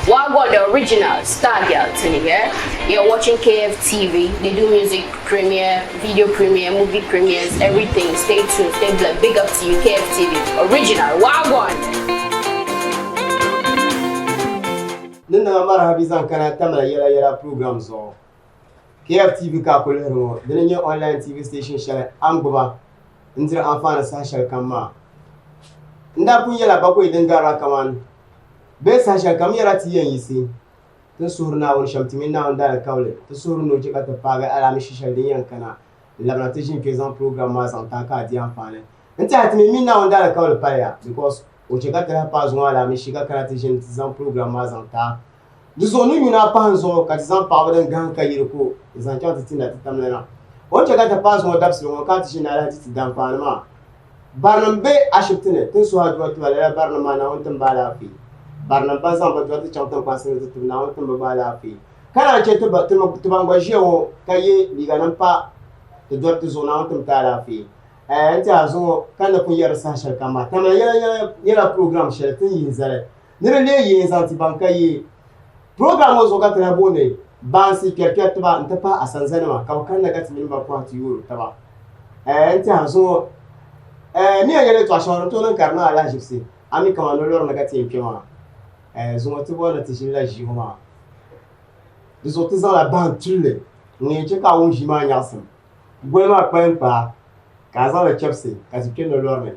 Wagwan, the original star girl, Tini, yeah? You're watching KFTV. They do music premiere, video premiere, movie premieres, everything. Stay tuned, stay blessed. Big up to you, KFTV. Original, Wagwan. Ni niŋ marahabi zaŋ kana Tamale Yɛla Yɛla program zuɣu. KFTV ka a kuli lihiri ŋɔ, dini n-nyɛ online TV station shɛli a ni gbuba n-diri anfaani saha shɛli kam maa. N daa pun yɛla bakɔi din garila kaman bee saha shɛli kam yɛla ti yɛn yiɣisi ti ni suhiri Naawuni shɛm ti mini Naawuni daalikauli ti suhiri ni o chɛ ka ti paagi alaamishi shɛli din yɛn kana n-labina ti ʒini kpe zaŋ program maa zaŋ ti a ka a di anfaani. N tɛha ti mi mini Naawuni daalikauli paliya because o chɛ ka ti lahi paai zuŋɔ alaamishi ka kana ti ʒini ti zaŋ program maa zaŋ ti a. Di zuɣu ni yuna pahi n zuɣu ka ti zaŋ paɣaba din gahim ka yi di ko n-zaŋ chaŋ ti ti na ti tamlana. O ni chɛ ka ti paai zuŋɔ dabisili ŋɔ ka ti ʒini alahichi ti daanfaani maa. Barinim be ashibiti ni, ti ni suhi aduwa ti ba lala barinim maa Naawuni tim ba alaafee. Barinim ban zaŋ bɛ dɔriti chaŋ tiŋkpansi ni ti tibi Naawuni tim bɛ gba alaafee. Ka naan chɛ ti ban gba ʒiya ŋɔ ka ye liiganim pa ti dɔriti zuɣu Naawuni tim ti alaafee. Ɛɛ n tiɛha zuŋɔ ka n ni pun yɛri saha shɛli kam maa, Tamale yɛla nyɛla program shɛli ti ni yihi zali ni di leei yee n-zaŋ ti ban ka yee. Program ŋɔ zuɣu ka ti lahi booni baansi, kpɛrikpɛritiba nti pahi asanzanima ka bɛ kanna ka ti mini ba kɔhi ti yoori taba. Ɛɛ n tiɛha zuŋɔ ɛɛ ni yɛn yɛli yɛltɔɣa shɛŋa din tooi niŋ ka di niŋ alahiʒibisi a mi kaman nolɔri ni ka ti yɛn kpe maa. Ɛɛ zuŋɔ ti bɔri ni ti ʒinila ʒii ŋɔ maa. Di zuɣu ti zaŋla bahi n-tulli ŋun yɛn chɛ ka a wum ʒii maa nyaɣisim. Goli maa kpalim kpaa ka a zaŋ li chɛbisi ka ti kpe nolɔri ni.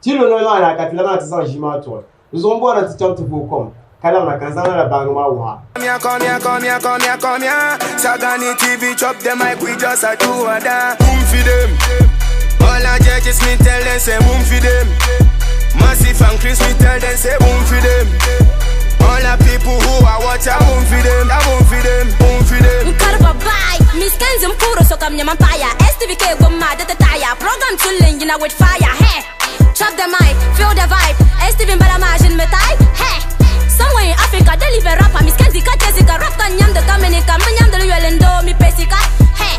Ti yi lo noli maa na ka ti labina ti zaŋ ʒii maa tuɣi. Di zuɣu m-bɔri ni ti chaŋ ti vooi kom ka labina ka n zaŋ lala baaŋa maa wuhi a. Come here, come here, come here, come here, come here. Sagani TV chop the mic, we just a do or die. Boom for them. All our judges, me tell them say boom for them. Massive and Chris, me tell them say boom for them. All our people who are watch, I boom for them, I boom for them, boom for them. N kari ba bye Miss Kenzie m-puhiri sokam nyɛma m-paɣiya STVK gbubimi maa di ti taɣiya Program tulli n-yina with fire Hey! Chop the mic, feel the vibe STV m-bala maa ʒinimi taai Hey! Somewhere in Africa, they live a rapper Miss Kenzie ka Jessica Rap ka n-nyamdi ka mini ka M bi nyamdi li yoli n-doo mi pesika Hey!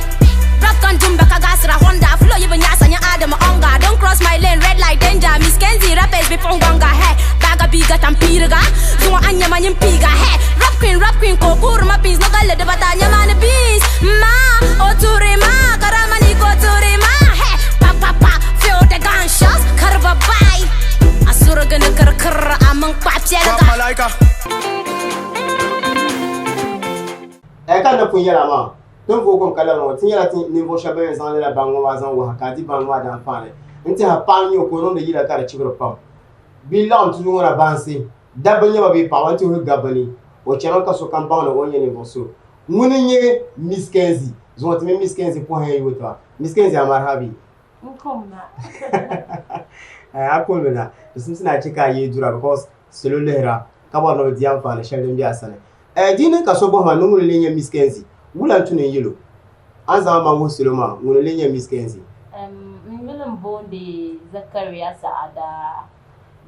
Rap ka n-dumba ka gaasira Honda Flow yi bi nyaɣisa nyɛ Adam Onga Don't cross my lane, red light danger Miss Kenzie rappers bi puɣin gɔŋga Hey! Baaga biiga tampiiriga Zuŋɔ a nyɛma nyin piiga Hey! Rap queen, rap queen ka o guuri ma beans Nogalli dibata nyɛma ni beans Ma, o tuhiri ma Karama ni ka o tuhiri ma Hey! Pa pa pa, feel the gunshots Kari ba bye A surigi ni kirikiri a mini kpaɣu piɛliga. Rap Malaika. Ɛɛ ka n ni pun yɛl a maa, ti ni vooi kom ka labina ŋɔ, ti nyɛla ti ninvuɣ shɛb bɛn yɛn zaŋ lala baŋ ŋɔ maa zaŋ wuhi a ka a di baŋ maa daanfaani. N-tɛha paɣa n-nyɛ o ka o niŋdi yila ka di chibiri pam. Bɛ laɣim tudu ŋɔ na baansi, dabba n-nyɛ ba bee paɣaba nti wuhi gabbu ni o chanimi ka sokam baŋ ni o ni nyɛ ninvuɣ so. Ŋuni n-nyɛ Miss Kenzie? Zuŋɔ ti mini Miss Kenzie pɔhim ya yooi taba. Miss Kenzie a marhabi. N kum na. A kummi na. Di simsi ni a chɛ ka a yeei dura because salo lihira ka bɔri ni bɛ di anfaani shɛli din be a sani. Di niŋ ka so bɔhi ma ni ŋuni n-lee nyɛ Miss Kenzie, wula n-tu ni n yɛl o? A ni zaŋ a maŋ wuhi salo maa, ŋuni n-lee nyɛ Miss Kenzie? N yuli m-booni Zakaria Saada.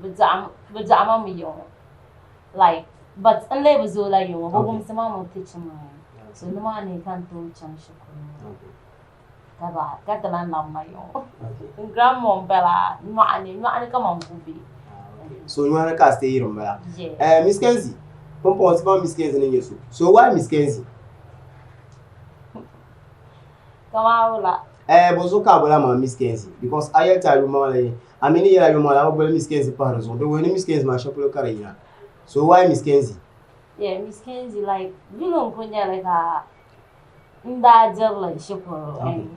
Bɛ dɔɣi ma mi yiŋɔ. Like, but n lee bi zooi la yiŋɔ. Bɛ wumsi ma mi teaching maa. So nimaani ka n tooi chaŋ shikuru. Ka ti lahi labina yiŋɔ. N grandma m-bala Nyɔɣu ni, Nyɔɣu ni kaman Gubɛ. So Nyɔɣu ni ka a stay yiri m-bala. Yes. Miss Kenzie, pumpɔŋɔ ti baŋ Miss Kenzie ni nyɛ so. So why Miss Kenzie? Kaman wula? Bɔzuɣu ka a boli a maŋa Miss Kenzie? Because a yɛli ti a yuli maŋli, a mi ni yɛli a yuli maŋli a bi boli Miss Kenzie pahiri di zuɣu. Di wuhi ni Miss Kenzie maa shɛli polo ka di yina. So why Miss Kenzie? Yeah, Miss Kenzie like yuli n-kuli nyɛli ka n daa dirili shikuru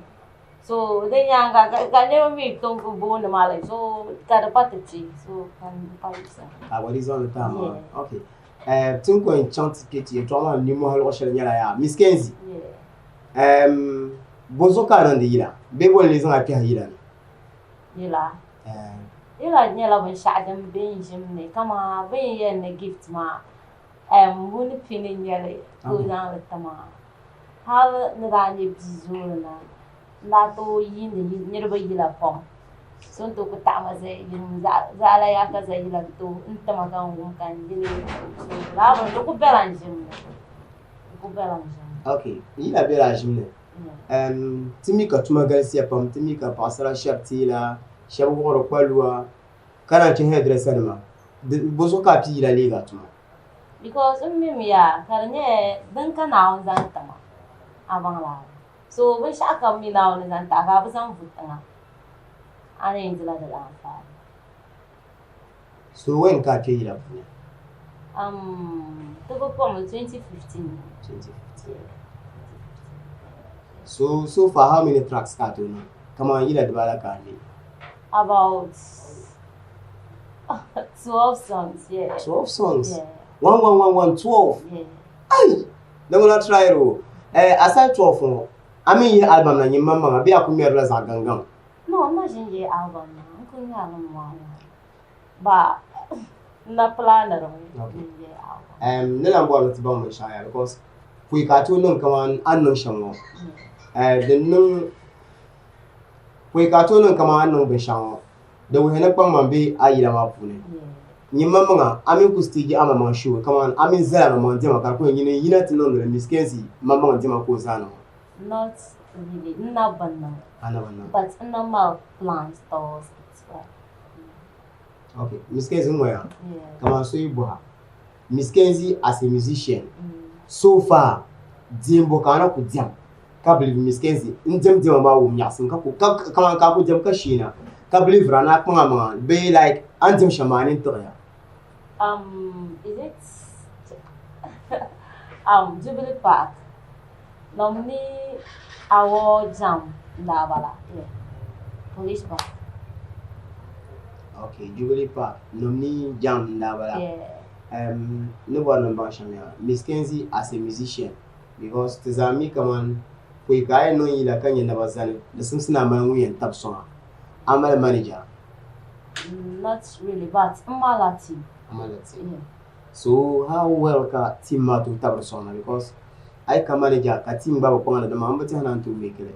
so di nyaaŋa ka niriba mi tom ku booni ma li so ka di pa ti kpe so ka n pa yiɣisi. Ka a gba dii zaŋ li ti a maŋa. Ok. Ti ni ko yɛn chaŋ ti kpe ti yɛltɔɣa maa nimmohi luɣ shɛli nyɛla yaa Miss Kenzie, bɔzuɣu ka a niŋdi yila bee bɔ n-lee zaŋ a kpɛhi yila ni? Yila? Yila nyɛla binshɛɣu din be n ʒim ni kaman bɛ ni yɛli ni gift maa ŋuni pini n-nyɛ li ka o zaŋ li ti ma. Hali ni daa nyɛ bia zoori na, n daa tooi yiindi niriba yila pam. So ni tooi ku taɣi ma zali yili zaɣila yaa ka zali yila n ti ma ka n wum ka n yili. So lala bini di ku bela n ʒim ni. Di ku bela n ʒim ni. Ok, yila bela a ʒim ni. Ti mi ka tuma galisiya pam, ti mi ka paɣasara shɛri teela, shɛba wuɣiri kpalua, ka naan chɛ hairdresser nima. Bɔzuɣu ka a pii yila leegi a tuma? Because n mi mi yaa ka di nyɛ din ka Naawuni zaŋ ti ma a baŋ laa. So binshɛɣu kam mi Naawuni zaŋ ti a ka a bi zaŋ vu tiŋa a ni yɛn dila di anfaani. So when ka a kpe yila puuni? Ti bi kpuɣimi 2015. 2015. So, so far how many tracks ka a tooi niŋ? Kaman yila dibaala ka a ŋme? About 12 songs, yeah. 12 songs? Yeah. 1, 1, 1, 1, 12? Yeah. Ai! Di ŋuna try o. Eh, aside 12 ŋɔ, a mi yihi album na nyin maŋmaŋa bee a ku ŋmɛrila zaɣ gaŋgaŋ? No, n na ʒin yihi album na. N ku ŋmɛrili m maŋ maŋa. Ba n na planiri mi ni n yihi album. N ni lan bɔri ni ti baŋ binshɛɣu yaa because pɔi ka a tooi niŋ kaman a ni niŋ shɛm ŋɔ, eh, din niŋ pɔi ka a tooi niŋ kaman a ni niŋ binshɛɣu ŋɔ, di wuhi ni kpaŋmaŋ be a yila maa puuni. Nyin maŋmaŋa, a mini ku stage a maŋmaŋ show kaman a mini zali a maŋmaŋ diɛma ka di ku nyɛ nyini n-yina ti niŋdi li Miss Kenzie maŋmaŋ diɛma ka o zaani ŋɔ. Not really, n na bi niŋ. A na bi niŋ. But n na mali plans towards it. But, Okay, Miss Kenzie n-ŋɔ ya. Yeah. Kaman so yi bɔha, Miss Kenzie as a musician, so far, diɛmbu ka a na ku diɛm ka believe Miss Kenzie n diɛm diɛma maa wum nyaɣisim ka ku ka kaman ka a ku diɛm ka sheena ka believe a ni a kpaŋ a maŋa bee like a ni diɛm shɛm maa a nini tiɣiya. Is it Jubilee Park nominee award jam n-daa bala yeah Police Park. Okay, Jubilee Park nominee jam n-daa bala. Yeah. N ni bɔri ni n baŋ shɛm yaa Miss Kenzie as a musician because ti zaa mi kaman pɔi ka a yɛn niŋ yila ka nyɛ naba zani di simsi ni a mali ŋun yɛn tabi sɔŋ a. A mali manager? Not really but m malila team. A malila team. Yeah. So how well ka team maa tooi tabiri sɔŋ na because a yi ka manager ka team gba bi kpaŋdi dama m bi tɛhi ni a ni tooi make li.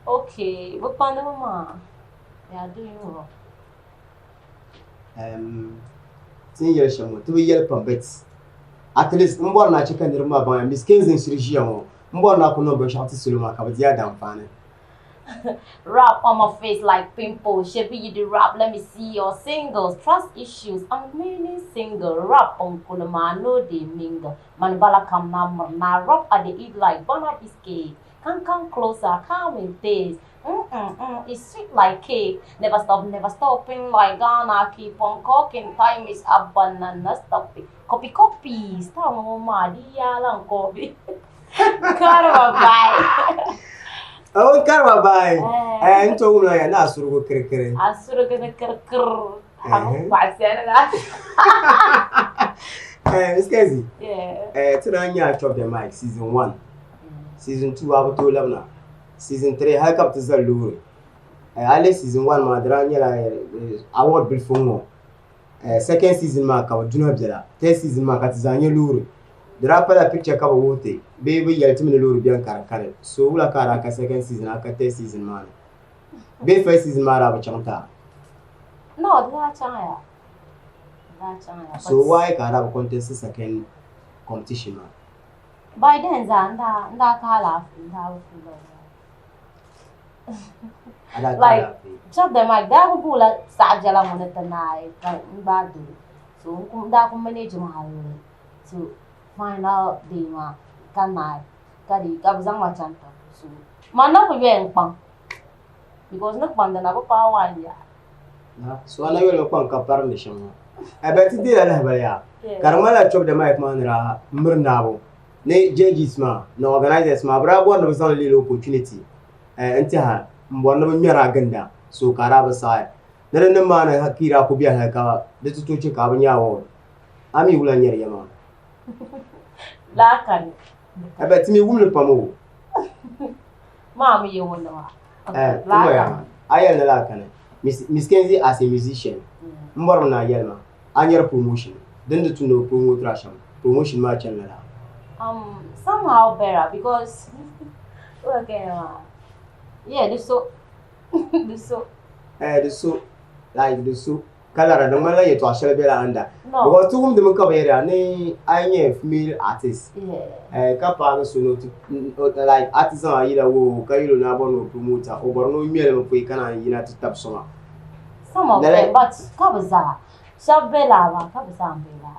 Okay, bi kpaŋdi mi maa. They are doing well. Ti ni yɛli shɛm ŋɔ, ti bi yɛli pam but at least m bɔri ni a chɛ ka niriba maa baŋ ya Miss Kenzie n-shiri ʒiya ŋɔ, m bɔri ni a ku niŋ binshɛɣu ti salo maa ka bɛ di a daanfaani. Rap on my face like pimple Shebi you the rap let me see your singles Trust issues I'm remaining single Rap on kulima I no dey mingle Mani bala kam na miri na Rap I dey eat like Bana biscuit Come come closer come and taste Mm mm mm it's sweet like cake Never stop never stopping like Ghana Keep on cooking time is up banana stopping Copy copy star ŋɔ maa di yaa la n copy Karima bye. Oh, karima bye. Eh, n to wumla ya na asurugu kirikiri. Asurugu ni kirikiri. Amu paɣasari la. Eh, Miss Kenzie. Yeah. Eh, ti daa nya Chop the Mic season 1. Season 2 a bi tooi labina. Season 3 hali ka bi ti zali loori. Eh, a lihi season 1 maa di daa nyɛla award bilifu ŋ-ŋɔ. Eh, second season maa ka bi duna bela. Third season maa ka ti zaa nya loori. Di daa pala picture ka bi wuhi ti bee bi yɛli ti mi ni loori beni ka di kani. So wula ka a daa ka second season a ka third season maa ni? Bee first season maa daa bi chaŋ ti a? No, di daa chaŋ ya. Di daa chaŋ ya. So why ka a daa bi contest second competition maa? By then zaa n daa n daa ka alaafee n daa bi feel alright. A daa ka Like alaafee? chop the mic daa bi guula saɣa biɛla ŋɔ ni ti naai ka n gbaai dolo. So n ku n daa ku manage mi hali to final day maa ka naai ka di ka bi zaŋ ma chaŋ tiŋ. So man na ku yoya n kpaŋ because ni kpaŋdi na bi paai one year. So a na yoli mi kpaŋ ka parindi shɛm ŋɔ. A bɛ ti deela lahibali yaa ka di ŋmanila chop the mic maa ni daa miri naabu ni judges maa ni organizers maa bɛ daa bɔri ni bɛ zaŋ li leei opportunity n-tɛha m-bɔri ni bɛ ŋmɛri a ginda so ka a daa bi saɣi ni di niŋ maa ni ka yi daa ku be hali ka di ti tooi che ka a bi nya award. A mi wula n-nyɛ di ya maa? Laa kani. A bɛ ti mi wum li pam o. Maa mi ye wunni maa. Eh, ti ŋɔ yaa, a yɛli ni laa kani. Miss Kenzie as a musician, m bɔrimi ni a yɛli ma, a nyari promotion din di tu ni o promote a shɛm, promotion maa chani lala? Somehow better because okay maa, yeah, di so, di so. Eh, di so, like di so. Ka lara di ŋmanila yɛtɔɣ shɛli bela anda. No. Because ti wumdimi ka bɛ yɛri a ni a yi nyɛ female artist eh, ka paagi so ni o ti like a ti zaŋ a yila wuhi o ka yɛl o ni a bɔri ni o promote a, o bɔri ni o ŋmɛli mi pɔi ka naan yina ti tabi sɔŋ a. Some of Lala them, but ka bɛ zaa. Shɛba be laa maa ka bɛ zaa m-be laa.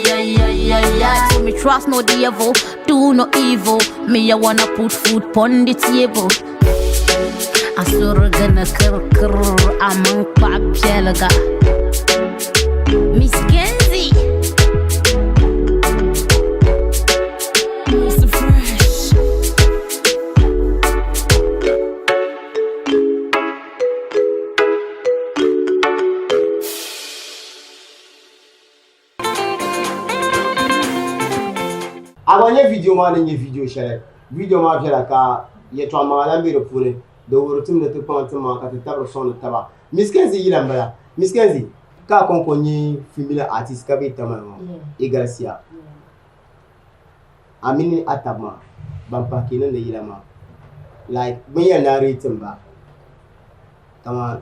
Trust no devil, do no evil. Me, I wanna put food on the table. Asurgana kır kır aman papyalaga. Miss Kenzie. Mr. Fresh. A gba nyɛ video maa ni nyɛ video shɛli video maa viɛla ka yɛltɔɣa maŋa lan be di puuni di wuhiri ti mi ni ti kpaŋ ti maŋa ka ti tabiri sɔŋdi taba Miss Kenzie yila m-bala Miss Kenzie ka a kɔŋko nyɛ female artist ka be Tamale ŋɔ yi galisiya a mini a taba maa ban pahi ka yi niŋdi yila maa like bɛ ni yɛli ni a rate ba kaman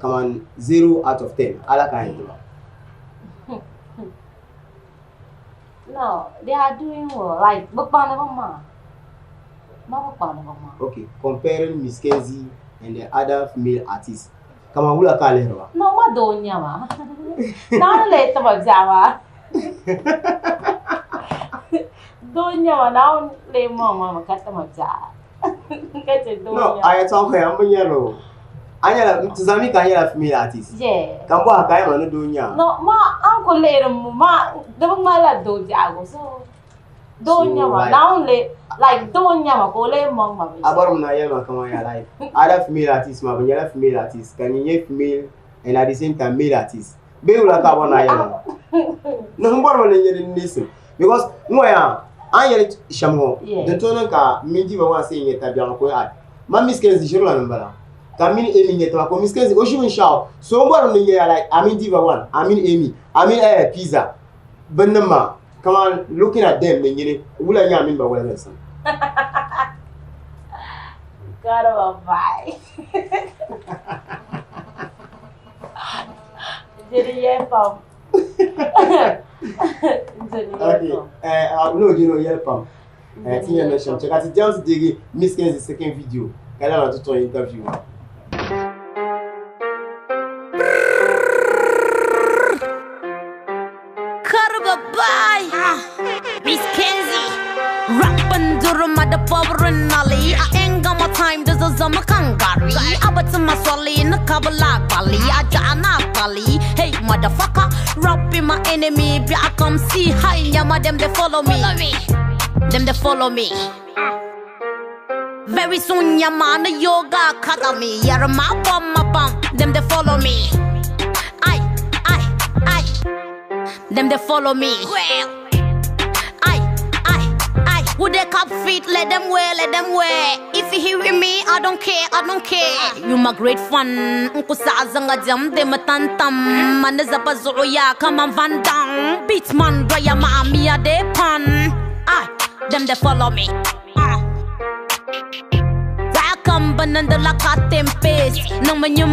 kaman 0 out of 10 ala ka a yɛn ti ba. No, they are doing well. Like, bɛ kpaŋdi bɛ maŋa. Ma bɛ kpaŋdi bɛ maŋa. Okay, comparing Miss Kenzie and the other female artists, kaman wula ka a lihiri ba? No, ma doo n-nyɛ ma. Naawuni lee ti ma biɛɣu maa. Doo n-nyɛ ma, Naawuni lee mɔŋ ma mi ka ti ma biɛɣu. Ka chɛ doo No, n-nyɛ a ma. yɛtɔɣa ŋɔ yaa m bi nyari o. A nyɛla, ti zaŋmi ka a nyɛla female artist. Yeah. Ka m bɔhi a ka a yɛli ma ni doo n-nyɛ a. No, ma a ni kuli lihiri m ma di bi ŋmanila doo biɛhigu so doo n-nyɛ ma. Like Naawuni lee like doo n-nyɛ ma ka o lee mɔŋ ma A binshɛɣu. bɔrimi ni a yɛli ma kaman yaa like other female artists maa bɛ nyɛla female artists ka nyini nyɛ female and at the same time male artist. Bee wula ka a bɔri ni a yɛli ma? Ni m bɔrimi ni n nyɛ din neesim because n ŋɔ yaa a ni yɛli shɛm ŋɔ din tooi niŋ ka m mini Diva maa say n-nyɛ tabiɛɣu ka o add ma Miss Kenzie ʒirila ni m-bala ka m mini Amy nyɛ taba ka o Miss Kenzie o ʒi binshɛɣu so m bɔrimi ni n nyɛ ya like a mini Diva one a mini Amy a mini eh Pizza binnim maa kaman looking at them ni nyini wula n-nyɛ a mini ba waliginsim. Karima bye. Jiri yɛli pam. Jiri yɛli Okay, pam. eh, no, you know, yɛli pam. Eh, ti yɛn niŋ shɛm chɛ ka ti jam ti deegi Miss Kenzie second video ka lana ti tɔŋ interview maa. Karima bye. Miss Kenzie. Rapping during my the power and nolly. I ain't got my time, this is a makangari. I bet my swally in the kabala bali. I jana bali. Hey motherfucker, rapping my enemy. Be I come see hi yama them they follow me. Them they follow me. Very soon yama na yoga academy. Yara my bum my bum. Them they follow me. I I I. Them they follow me. Well. I, I, I. Would they cup feet? Let them wear, let them wear. If you hear me, I don't care, I don't care. You my great fun. Uncle Sazanga jam, them a tantam. Man is up a zoya, come on Van Dam. Beats man, braya ma, me a de pan. I, them they follow me. Bananda la tempest. No man you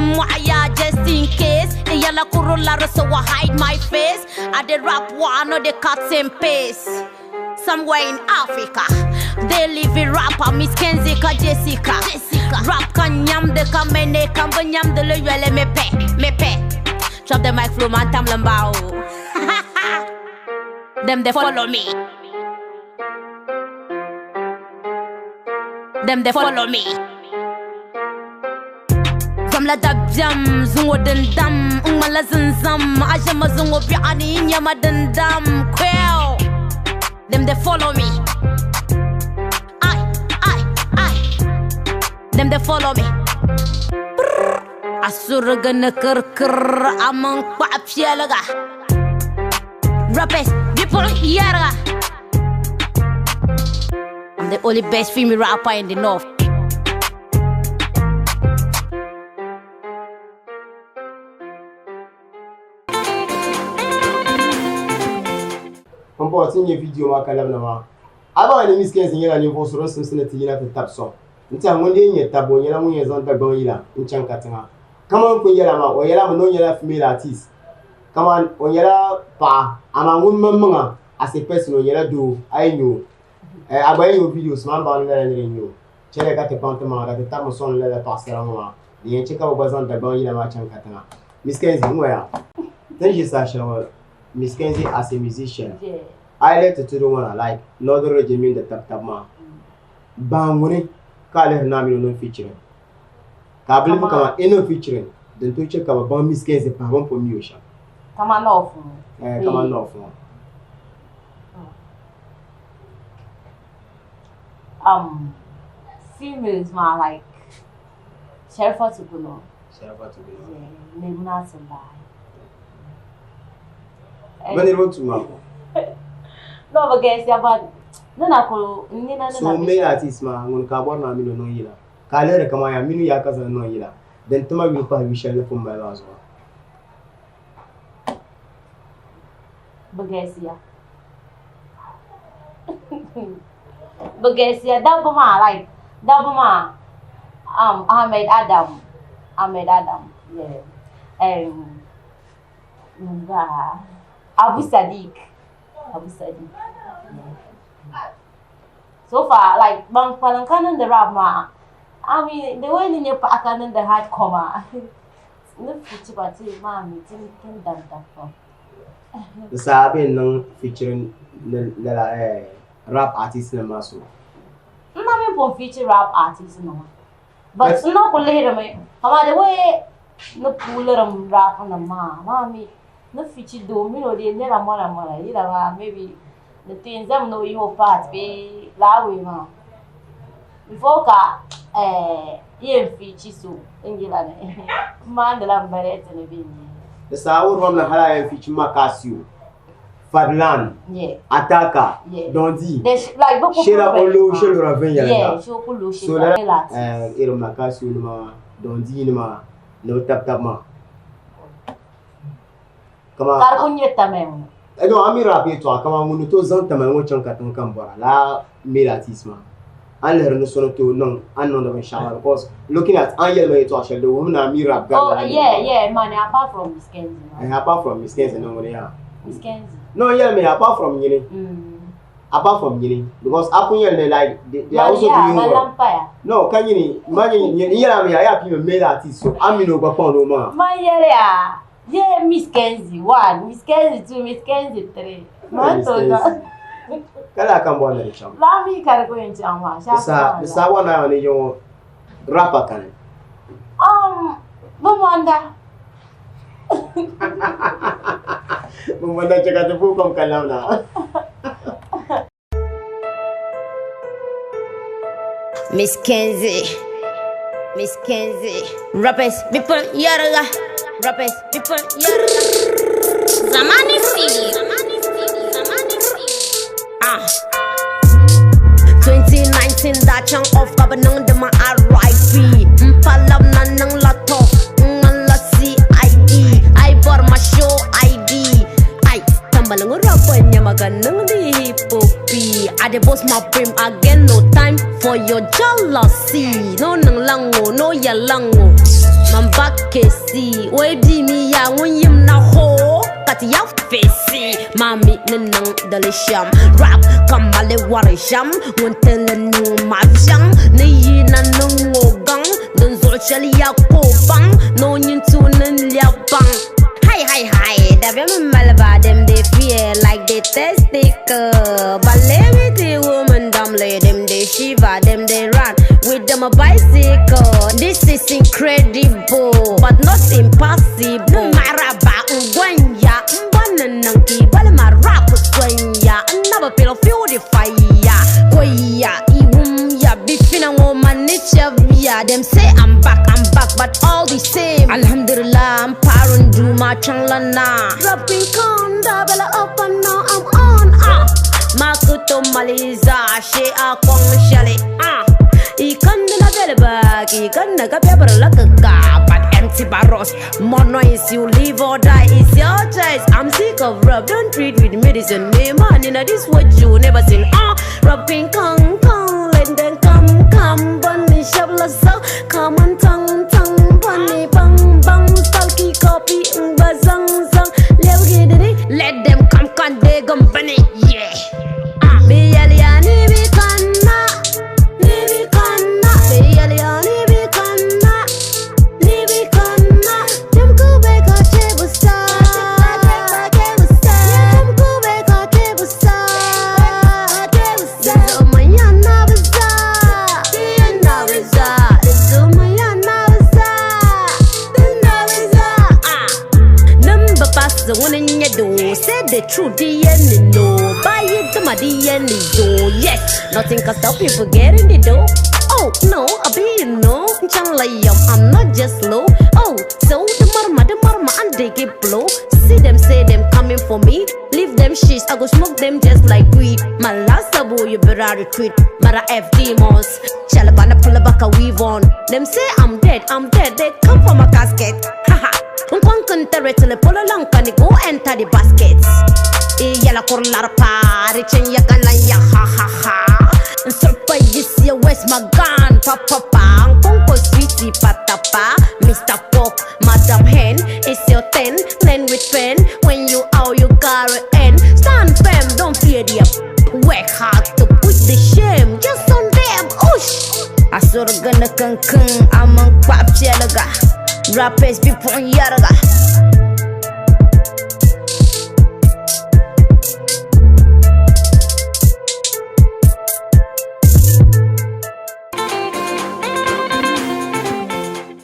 just in case. Yala kurulara so I hide my face. I dey rap one or the cut and paste. Somewhere in Africa, they live in rapper Miss Kenzie ka Jessica. Jessica. Rap ka nyam de ka mene ka nyam de le yele me pe me pe. Drop the mic flow man tam lambao. Them they follow me. Them they follow me. Zamla dabjam, zungo dindam, umala zinzam, ajama zungo biani nyama dindam, quail. Them they follow me. I, I, I. Them they follow me. Asurgana kır kır amang papyalaga. Rappers, people yara. I'm the only best female rapper in the north. Pumpɔŋɔ ti ni nyɛ video maa ka labina maa a baŋ ni Miss Kenzie nyɛla ninvuɣ so din simsi ni ti yina ti tabi sɔŋ n-tɛhi ŋun dii nyɛ tabi o nyɛla ŋun yɛn zaŋ Dagbaŋ yila n-chaŋ katiŋa kaman kuli yɛla maa o yɛla mi ni o nyɛla female artist kaman o nyɛla paɣa amaa ŋun maŋmaŋa as a person o nyɛla doo a yi nya o a gba yi nya o videos maa m baŋ ni lala nira n-nyɛ o chɛliya ka ti kpaŋ ti maŋa ka ti tabimi sɔŋ lala paɣasara ŋɔ maa din yɛn che ka bɛ gba zaŋ Dagbaŋ yila maa chaŋ katiŋa Miss Kenzie n-ŋɔ yaa ti ni ʒi saha shɛli ŋɔ Miss Kenzie as a musician, Yeah. A yi lihi ti tudu ŋɔ na like Northern region mini di tabi tabi maa baa ŋuni ka a lihiri ni a mini o niŋ featuring ka a believe kaman i niŋ featuring din tooi che ka bɛ baŋ Miss Kenzie pahi bɛ ni pun mi o shɛm. Kaman North ŋɔ. Eh, kaman North ŋɔ. Females maa like Sherifatu Guno. Sherifatu Guno. Yeah, Maimuna Tumbai. Bɛ niriba tuui maa ko. No, bɛ galisiya but ni na kuli n nina ni So na male artist maa ŋuni ka a bɔri ni a mini o niŋ yila ka a lihiri kaman yaa mini ya ka zaŋ niŋ yila din tima yuli pahi yu shɛli ni pun mali maa zuɣu. Bɛ galisiya. Bɛ galisiya dabba maa like dabba maa um, Ahmed Adam Ahmed Adam yeah um, Abu Sadiq Abu Sadiq yeah. So far like ban kpalim ka niŋdi rap maa I mean the way ni nyɛ paɣa ka niŋdi hardcore maa ni fichi ba ti maa mi ti tin dam dam pam. Di saha bɛ ni niŋ featuring ni lala eh, rap artist nim maa so. N na mi pun feature rap artist nima but n na kuli lihirimi amaa the way ni puulirim rap nim maa maa mi ni fichi doo mini o dee nyɛla mɔna mɔna yila maa maybe ni ti yɛn zami ni o yi o part bee laa way maa before ka eh, yɛn fichi so n yila ni n maandila m bɛrɛti ni bɛ n Di saha wurim ni hali a yɛn fichi Makasio, Fadlan, Yeah. Ataka, Yeah. Dondi, There's like bɛ ku Shela prove o luɣ maa. shɛli lura viɛnyɛliŋga. Yeah, shee o ku luɣ So shɛli lala male artist. eh, irin Makasio nima, Dondi nima ni bɛ tabi tabi maa. Kaman Ka di ku nyɛ tamali ŋɔ. Eh, no, a mi rap yɛltɔɣa kaman ŋun ni tooi zaŋ tamali ŋɔ chaŋ katiŋ ka m bɔra lala male artist maa. A ni lihiri ni so ni tooi niŋ a ni niŋdi binshɛɣu maa because looking at a ni yɛli ma yɛltɔɣa shɛli di wuhimi ni a mi rap gari Oh, lala niriba yeah, maa. yeah, mani apart from Miss Kenzie maa. Eh, apart from Miss Kenzie ni ŋuni yaa. Miss Kenzie. No, n yɛli mi apart from nyini. Apart from nyini because a pun yɛli ni like they are Mani also yaa, doing mani well. lan paya. No, ka nyini, ma nyini, n yɛli a mi a yaa pii mi male artist so a mini o gba kpaŋdi o maŋa. Man yɛli ya, yeah, Miss Kenzie one, Miss Kenzie two, Miss Kenzie three. Man Miss to Kenzie. Ka laa ka n bɔri ni di chaŋ. Laa mi ka di ku yɛn chaŋ maa, Di saha, di saha bɔri ni a yɛli ni yiŋɔ rapper kani. Bɛ mɔnda. Bɛ mɔnda chɛ ka ti booi kom ka labina. Miss Kenzie, Miss Kenzie, rappers, people, yaraga, rappers, people, yaraga. Zamani City, Zamani City, ah. 2019 da chaŋ off ka bi niŋdi ma RIP M pa labina niŋ la tough n ŋmanila CID A yi bɔri ma show ID Ai tambali ŋɔ rapper n-nyɛ ma ka niŋdi hip hop I dey bust my brain I get no time for your jealousy No niŋ la ŋɔ no yɛla ŋɔ Man ba kesi O yi bii mi yaa ŋun yim na ho ka ti ya fesi Mami ni niŋ dali shɛm rap ka mali wari shɛm ŋun tinli niŋ ma viɛŋ ni yi na niŋ ŋɔ gaŋ dinzuɣu chɛli ya ka o baŋ ni o nyin tuuni n lɛbi baŋ Hi hi hi dabiɛm m mali ba dem dey fear like the testicle but let me the woman damle dem dey shiver dem dey run with them a bicycle this is incredible but not impossible maraba ngwenya mbona nanki bali ma rap swenya another pillow feel the fire koya iwum ya bifina ngoma nicha them say I'm back I'm back but all the same alhamdulillah I'm parun do my changlana rapping konda bella up and now I'm on ah makuto maliza she a kong shale ah Ikanna na bele bag, ikanna ka pepper la ka but empty barrels. More noise, you live or die, it's your choice. I'm sick of rap, don't treat with medicine. Me man, you know this what you never seen. Ah, rapping kong kong, let them come come, bunny shabla so, come on tongue tongue, bunny bang bang, sulky copy, bazang zang, let them come come they gum bunny, yeah. Ah, me yali bi kanna. Nibi kanna, biyali bi kanna, nibi kanna. Tumko be ka chebusa, yeah, tumko be ka chebusa. truth, the end no. Buy it, the end is Yes, nothing can stop you from getting the dough. Oh no, I be you know. I'm not just low. Oh, so the marma and they get blow. See them say them coming for me. Leave them shits, I go smoke them just like weed. My last abo, you better retreat. Mara F demons. Chalabana pull back a weave on. Them say I'm dead, they come for my casket. Haha. Go enter the basket. Yala kurlar pa, richen yakana ya ha ha ha. Surpa yisi where's my gun? Pa pa pa, Konko sweetie patapa. Mr. Pork, Madam Hen, it's your 10, learn with pen. When you out, you gotta end. Stand firm, don't fear the work hard to put the shame just on them. Oosh. Asurgana kankun, I'm on pop chelaga. Rappers be pon yarga.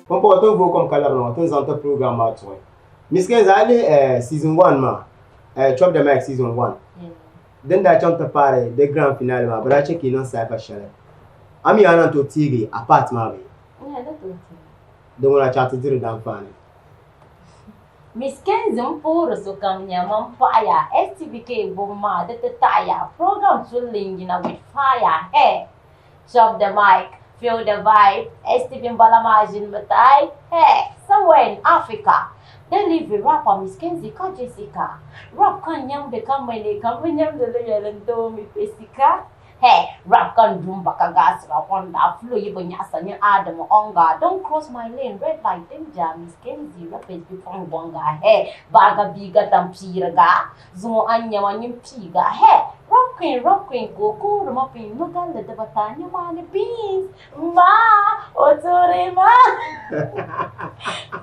Pompo to vo kom kalab no to zanta program ma to. Miss Kenzie ali season 1 ma. Chop the Mic season 1. Yeah. Then da chant pare the grand finale ma but I check in on cypher shele. Ami anan to tigi apart ma be. Yeah, that to. Don wala chat dire dan fane. Miss Kenzie mpuru sukam nyama mpaya STVK boma de taya program tulingina with fire. Hey, chop the mic, feel the vibe. STV Mbalamajin Matai. Hey, somewhere in Africa, they live a rapper Miss Kenzie ka Jessica. Rap kan nyam de kamene kam nyam de le yelendo mi pesika. Hey, rap kan dumba ka gas rap on da flow yibo nyasa ni Adam onga. Don't cross my lane, red light danger. Miss Kenzie rappers be from bonga. Hey, baga biga tampiraga. Zumo anya wanyim piga. Hey, rock queen, go go rumapin no galle de batanya mani beans. Ma, otore ma.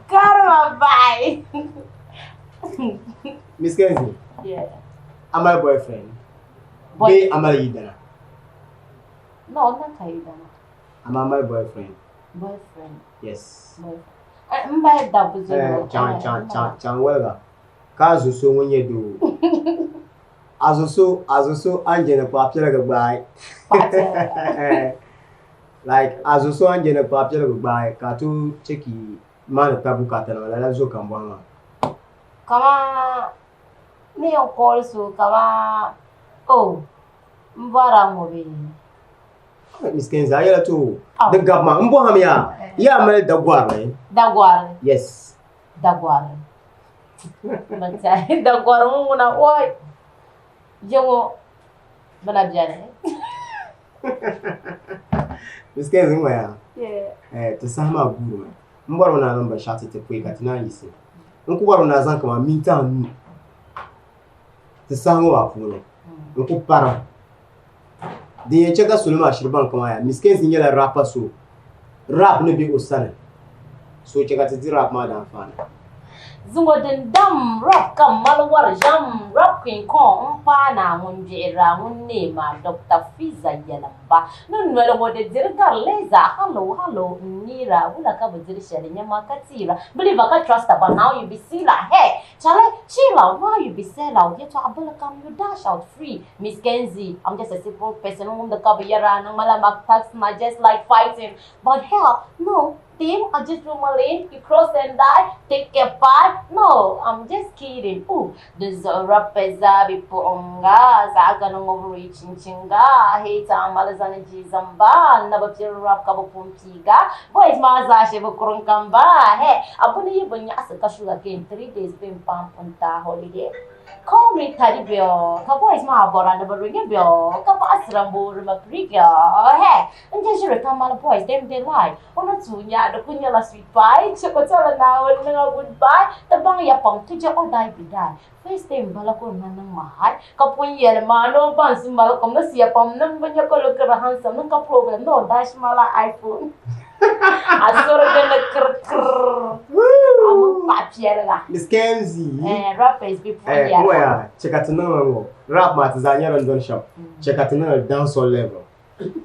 Karma bye. Miss Kenzie. Yeah. I'm my boyfriend. Boy, I'm a leader. No, not Kaidana. I'm my boyfriend. Boyfriend. Yes. Boyfriend. Mba dabu Chan chan chan chan welga. Kazu so wenye do. Azuso anjene pa apyela gba. Like azuso anjene pa apyela gba ka tu cheki man tabu ka tana la zo kambwa. Kama ni on call so kama oh mbara ngobe. Miss Kenzie, ayala tu. The government, mbo hamya. Ya mal dagwar. Dagwar. Yes. Dagwar. Matai dagwar nguna oi. Jongo bana biane. Miss Kenzie ngwa. Yeah. Eh, to sama guru. Mboro na namba shati te pwe katina yise. Nku waro na zan kama minta nu. Te sango wa puno. Nku para. Din cheka suluma shirban kama ya. Miss Kenzie nyela rapper so. Rap ne bi osane. So cheka te di rap ma dan fana. Zungo din dam rap kam malwar jam rap queen kon mpa na ngun jira ngun nema Dr. Fiza yalamba nun wala ngo de dirgar leza hello hello nira wula ka bu dir shele nyama katira believe ka trust but now you be see la hey chale chill out now you be sell out yet to abula kam you dash out free. Miss Kenzie, I'm just a simple person whom the cover yara nang malamak tax na just like fighting but hell no. Team, I just threw my lane, you cross and die, take a five. No, I'm just kidding. Ooh, this rappers be ponga, zaga no overreaching chinga, hate malazana jizamba, never pure rap kabo pumpiga, boys maza shiva kurunkamba. Hey, abuni bunya sugar cane 3 days pim pam punta holiday. Call me Teddy Bill. Ka boys ma bora na baringa bill. Ka ba asrambo ma priga. Hey, and just your kamala boys them they lie. Ona tunya do kunya la sweet pie. Chokotala na wala goodbye. Tabang yapang tuja o die be die. First time bala ko na nang mahal. Ka pun yel ma no ban sumala kom na siya pam nang banya ko look handsome nang ka problem no dash mala iPhone. Asura gana kr kr. I'm a Miss Kenzie. Eh, rappers be Eh, moya, check no rap ma tizanya ron don shop. Check no dancehall level.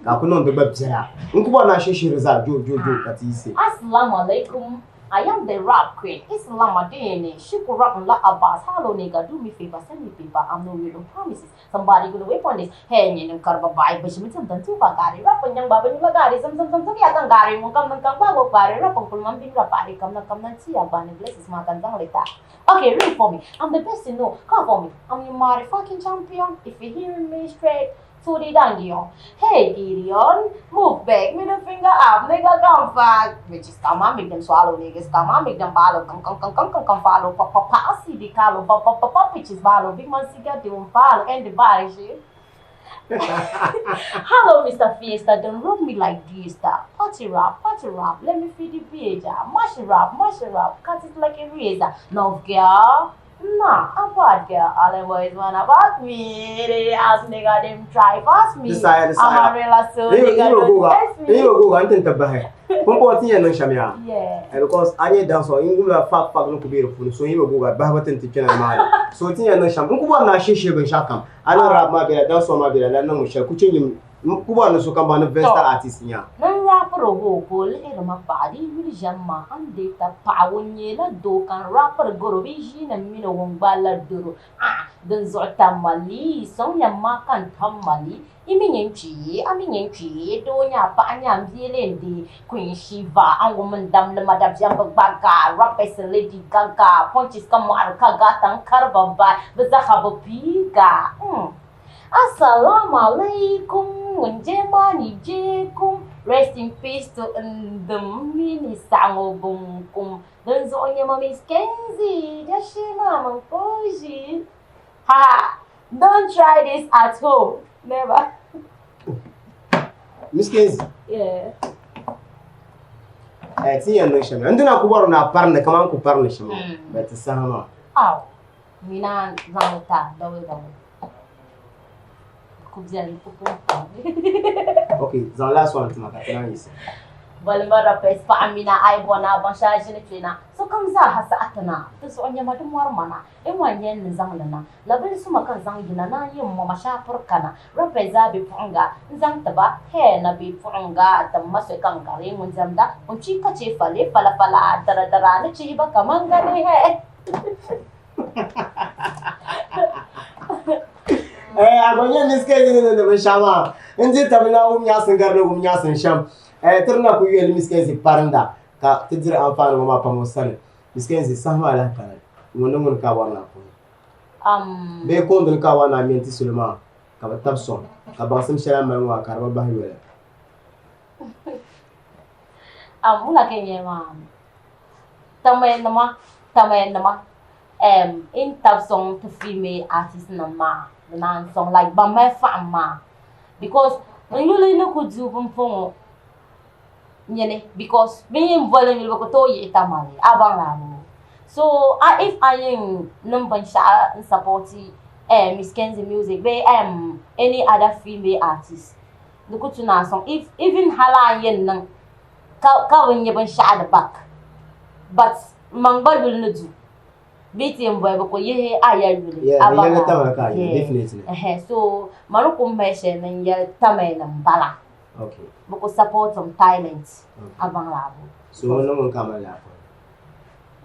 Ka kuno ndo ba bia. Nkuba na shishiri za jo jo jo katise. Assalamu alaikum. I am the rap queen. Islam Adini, Shukura La Abbas. Hello nigga, do me favor, send me paper. I'm no real promises. Somebody gonna wait on this. Hey, nyenim karba bai, but she mitam dan tu bagari. Rap yang baba ni lagari, zum zum zum zum ya kan gari, mung kam nang kam bago bari, rap ang kulman bin rapari, kam nang kam nang chia bani blesses makan zang lita. Okay, read for me. I'm the best you know. Come for me. I'm your motherfucking champion. If you hearing me straight to the dungeon. Hey Gideon, move back, middle finger up, nigga come fuck. Bitches come on, make them swallow, niggas come on, make them follow, come come come come come come follow, pop pop pop, see the calo, pop pop pop pop, bitches follow, big man see get them follow, and the body shit. Hello, Mr. Fiesta, don't rub me like this, that. Party rap, let me feed the beer, mash it rap, cut it like a razor. Love girl. Nah, I'm bad girl. All them boys wanna fuck me. They ask nigga them try fast me. This side. I'm a real so nigga don't test me. Ni go ga ntin tabahe. Pon po ti yan sham ya. Yeah. Because anye dance on ingula fak fak no kubiro fun so yibe go ga ba ba tin ti kena ma. So ti yan sham ku ba na she she bin shakam. Ana rap ma bela dance ma bela la nan mu she ku cin ku ba na so kan ba na versatile artist nya. Nan rapper wo ko le ma pa di yuli jamma an de ta pa wonye la do kan rapper goro bi jina mino wongba la doro. Ah, den zo tamali song ya ma kan tamali. Imi nyen ami nyen chi do nya pa nya mbi di Queen Shiva an woman dam le madam jamba baga rappers Lady Gaga punches come ka ga tan karba ba baza biga. Assalamu alaikum njema ni jekum. Rest in peace to ndum sango bunkum. Danzo onyema Miss Kenzie dashima mankoji. Ha, don't try this at home. Never. Miss Kenzie. Yeah. Eh ti yan shama. Ndina ku baro na parne kaman ku parne shama. But sahama. Aw. Mina zangta dawe dawe. Kubzali kupu. Okay, zan last one to makatana yisa. Balma rapes pa amina ai bona ban shaji ne tuna. So kam za hasa atana. To so anya madum war mana. E wa nyen ni zang lana. Label su makan zang gina na yin mo ma sha furkana. Rapes za bi funga zang taba he na bi funga ta maso kan gare mun zamda. Un ci ka ce fale fala fala dara dara ni ci ba kaman gane he. Eh agonya Miss Kenzie ne ne shama. Inji tabla um nya sun garno um nya sun sham. Eh tirna ku yeli Miss Kenzie paranda ka tijira amfani ma pa mo sani. Miss Kenzie sahma ala kana. Ngono ngon ka wana ko. Be ko ndul ka wana menti sulma ka ba tabson ka ba sam shara ma wa ka ba ba yola. Muna kenye ma. Tamayen nama. In tabson to female artist na ma. Nan song like ba my fama because when you learn ko do pon nyene because me involve you ko to yi tamale abang la so if I am number sha support Miss Kenzie music be any other female artist the ko to na song if even hala yen nan ka ka won ye ban sha the back but mangba will no do BTM boy ko ye aya yule. Yeah, yele tamaka definitely. So maruko meshe nan ya tamai nan bala. Okay. Boko support some talent abang labo. So no mun kama la.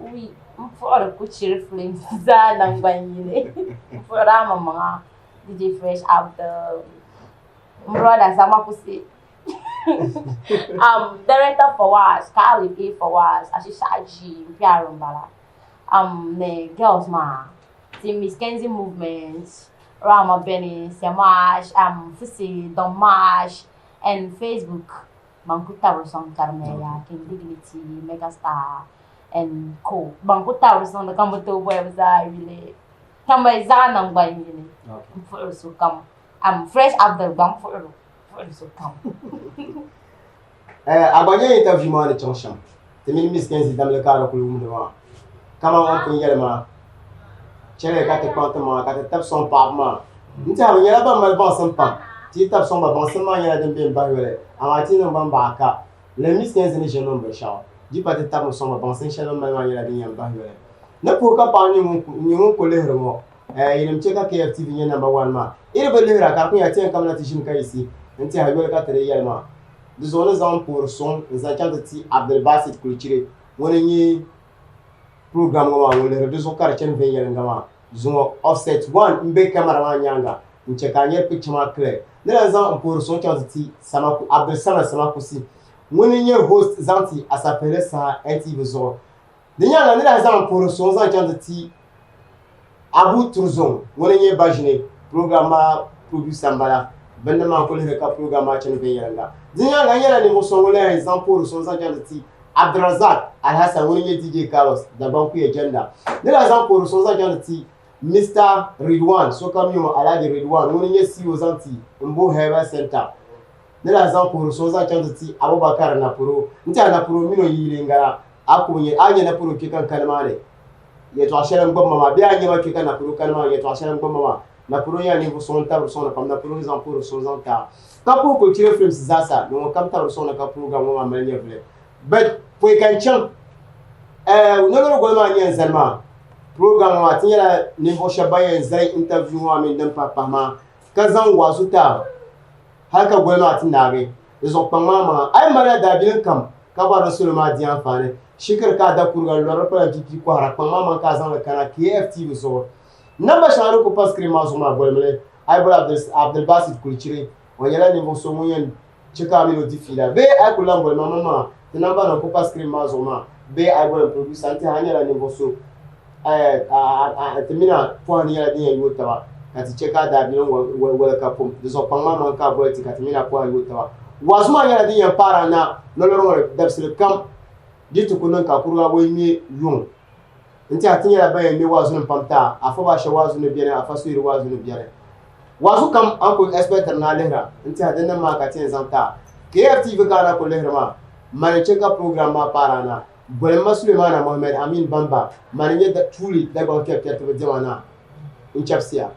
Oui, mforo ku chiri flames za nan gbanyile. Mforo mama DJ Fresh out the brother sama kusi. Director for was Kali A for was Ashisha G Mpiaro mbala. The girls ma, the Miss Kenzie movement, Rama Benny, Samash, Fusi, Domash, and Facebook, Bankuta Roson Carmela, King Dignity, Megastar, and Co. Bankuta Roson, the Kambuto website, really. Tamazana, okay. So come. I'm fresh out the bank for so come. Abanye interview ma le chancham. Te Miss Kenzie dam le karo ku kama on pun yelma chele ka te konta ma ka te tap son pa ma nta ma yela ba mal bon son pa ti tap son ba bon son ma yela dem be ba yele ama ti no ban ba ka le Miss Kenzie ni jeune homme shaw di pa te tap son ba bon son chele ma yela din yam ba yele na pour ka pa ni mu ko le remo eh yim cheka KFTV ni number 1 ma ire ba le ra ka ku ya ti kam na ti shin ka isi nti ha yele ka tere yelma de zone zan pour son nza cha ti Abdel Basit Kulchire Ŋuni n-nyɛ program ŋɔ maa ŋun lihiri di zuɣu ka di chani viɛnyɛliŋga maa. Zuŋɔ offset 1 m-be camera maa nyaaŋa n-che ka a nyari picture maa clear. Ni lahi zaŋ m puhiri suŋ chaŋ ti ti Samaku, Abdulsamad Samakusi ŋuni n-nyɛ host zaŋ ti Asapihili saha NTV zuɣu. Di nyaaŋa ni lahi zaŋ m puhiri suŋ zaŋ chaŋ ti ti Abu Turzong ŋuni n-nyɛ Baʒini program maa producer m-bala. Bɛ ni maa n-kuli lihiri ka program maa chani viɛnyɛliŋga. Di nyaaŋa n nyɛla ninvuɣ so ŋun lahi zaŋ puhiri suŋ zaŋ chaŋ ti ti Abdulrazak Alhassan ŋuni n-nyɛ DJ Carlos Dagbaŋ Kuya Jɛnda. Ni lahi zaŋ puhiri suŋ zaŋ chaŋ ti ti Mister Ridwan, sokam mi o Alhaji Ridwan ŋuni n-nyɛ CEO zaŋ ti Mbo Herbal Center. Ni lahi zaŋ puhiri suŋ zaŋ chaŋ ti ti Abubakar Napuro. N-tiɛha Napuro mini o yi yiliŋgala a ku bi nya, a nya Napuro kpe ka n kani maa ni yɛtɔɣ shɛli n-gbubi ma maa bee a nya ma kpe ka Napuro kani maa ni yɛtɔɣ shɛli n-gbubi ma maa. Napuro nyɛla ninvuɣ so ŋun tabiri sɔŋdi pam. Napuro ni zaŋ puhiri suŋ zaŋ ti a ka puhi Kulchire Films zaasa ni ŋunkam tabiri sɔŋdi ka program ŋɔ maa mali nyɛvili. But pɔi ka n chaŋ, eh, Nolori goli maa n-yɛn zani maa program ŋɔ maa ti nyɛla ninvuɣ shɛba ban yɛn zali interview ŋɔ maa mini din pahi pahi maa ka zaŋ waazu ti a hali ka goli maa ti naagi. Di zuɣu kpaŋ maa maŋa a yi malila daabilim kam ka bɔri ni salo maa di anfaani, shikiri ka a da kuriga n-lɔri di kpalan piipiyi kɔhira, kpaŋ maa maŋa ka a zaŋ li kana KFTV zuɣu. Namba shɛŋa din ku pa screen maa zuɣu maa bolimi li. A yi boli Abdulbasit Kulichiri, o nyɛla ninvuɣ so ŋun yɛn chɛ ka a mini o di fiila. Bee a yi kuli lahi boli ma maŋmaŋa, ti namba nim ku pa screen maa zuɣu maa. Bee a yi boli n producer n-tɛhi a nyɛla ninvuɣ so ti mini a pɔhim nyɛla din yɛn yooi taba ka ti chɛ ka a daabilim wali ka pum. Di zuɣu kpaŋ maa maŋ ka a boli ti ka ti mini a pɔhim yooi taba. Waazu maa nyɛla din yɛn paari a na lɔlɔri ŋɔ dabisili kam di ti ku niŋ ka kuriga bɔi ŋme yuŋ. N tɛha ti nyɛla ban yɛn ŋme waazunim pam ti a, Afa Baasha waazu ni beni, Afa Suhiri waazu ni beni. Waazu kam a ni kuli expectiri ni a lihira, n tɛha dinnim maa ka ti yɛn zaŋ ti a. KFTV ka a na kuli lihiri maa, mani n-chɛ ka program maa paari a na. Boli m ma Sulemana Mohammed Amin Bamba, mani n-nyɛ tuuli Dagbaŋ kpɛrikpɛritiba diɛma naa. N chɛbisiya.